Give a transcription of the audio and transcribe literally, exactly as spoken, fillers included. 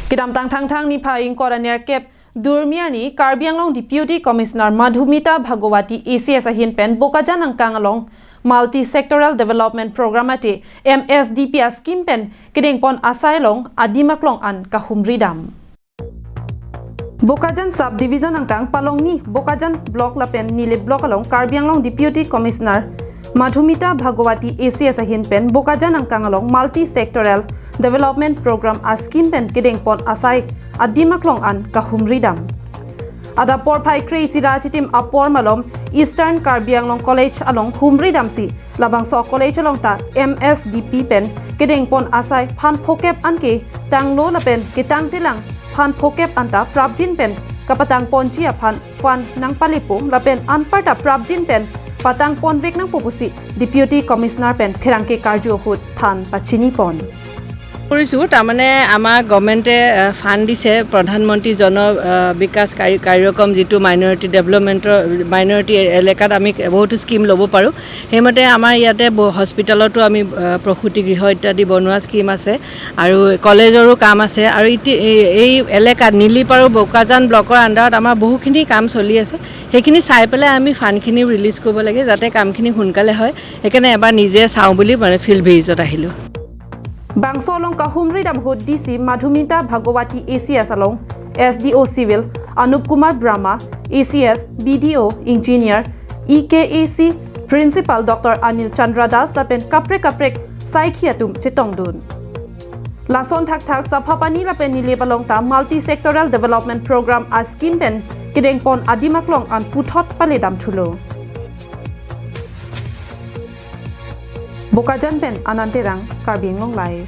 Kedamtang Thangthang niphai ingkoi ra nerkep Durmi arni Karbi Anglong Deputy Commissioner Madhumita Bhagawati A C S ahin pen Bokajan angkang along Multi Sectoral Development Program ate M S D P a scheme pen kedengpon asai along adim aklong an kahumri dam. Bokajan Sub Division angkang Palongni Bokajan Block lapen Nilip Block along Karbi Anglong Deputy Commissioner Madhumita Bhagawati A C S ahin pen Bokajan angkang along Multi Sectoral Development Program a scheme pen kedengpon asai adim aklong an kahumri dam. Adap porphai kre-isi ra chitim apor malom Eastern Karbi Anglong College along humri damsi labangso college along ta M S D P pen kedengpon asai phan phokep anke tanglo lapen ketang telang phan phokep anta prapjin pen kapatangponji aphan fund nangpalepo lapen anparta prapjin pen patangponvek nangpo pusi Deputy Commissioner pen pherangke karju ahut than pachinipon. কৰিছোঁ। তাৰমানে আমাৰ গভৰ্ণমেণ্টে ফাণ্ড দিছে, প্ৰধানমন্ত্ৰী জন আহ, বিকাশ কাৰ্য- কাৰ্যক্ৰম, যিটো মাইনৰিটি ডেভেলপমেণ্টৰ, মাইনৰিটি এলেকাত আমি বহুতো স্কিম ল'ব পাৰোঁ। সেইমতে আমাৰ ইয়াতে ব- হস্পিটেলতো আমি আহ, প্ৰসূতি গৃহ ইত্যাদি বনোৱা স্কিম আছে আৰু কলেজৰো কাম আছে আৰু ইতি- এই- এই এলেকাত নিলিপ আৰু বোকাজান ব্লকৰ আণ্ডাৰত আমাৰ বহুখিনি কাম চলি আছে। সেইখিনি চাই পেলাই আমি ফাণ্ডখিনি ৰিলিজ কৰিব লাগে, যাতে কামখিনি সোনকালে হয়। সেইকাৰণে এবাৰ নিজে চাওঁ বুলি মানে ফিল্ড ভিজিটত আহিলোঁ। Bangso along kahumri dam ahut D C Madhumita Bhagawati A C S along S D O Civil Anup Kumar Brahma, A C S, B D O, Engineer, E K A C Principal Doctor Anil Chandra Das lapen kaprek kaprek saikhi atum chetongdun. Lason thakthak Saphapani lapen Nilip along ta Multi Sectoral Development Program a scheme pen kedengpon adim aklong an puthot paledam thulo. Bokajan pen Anand Terang, Karbi Anglong Live.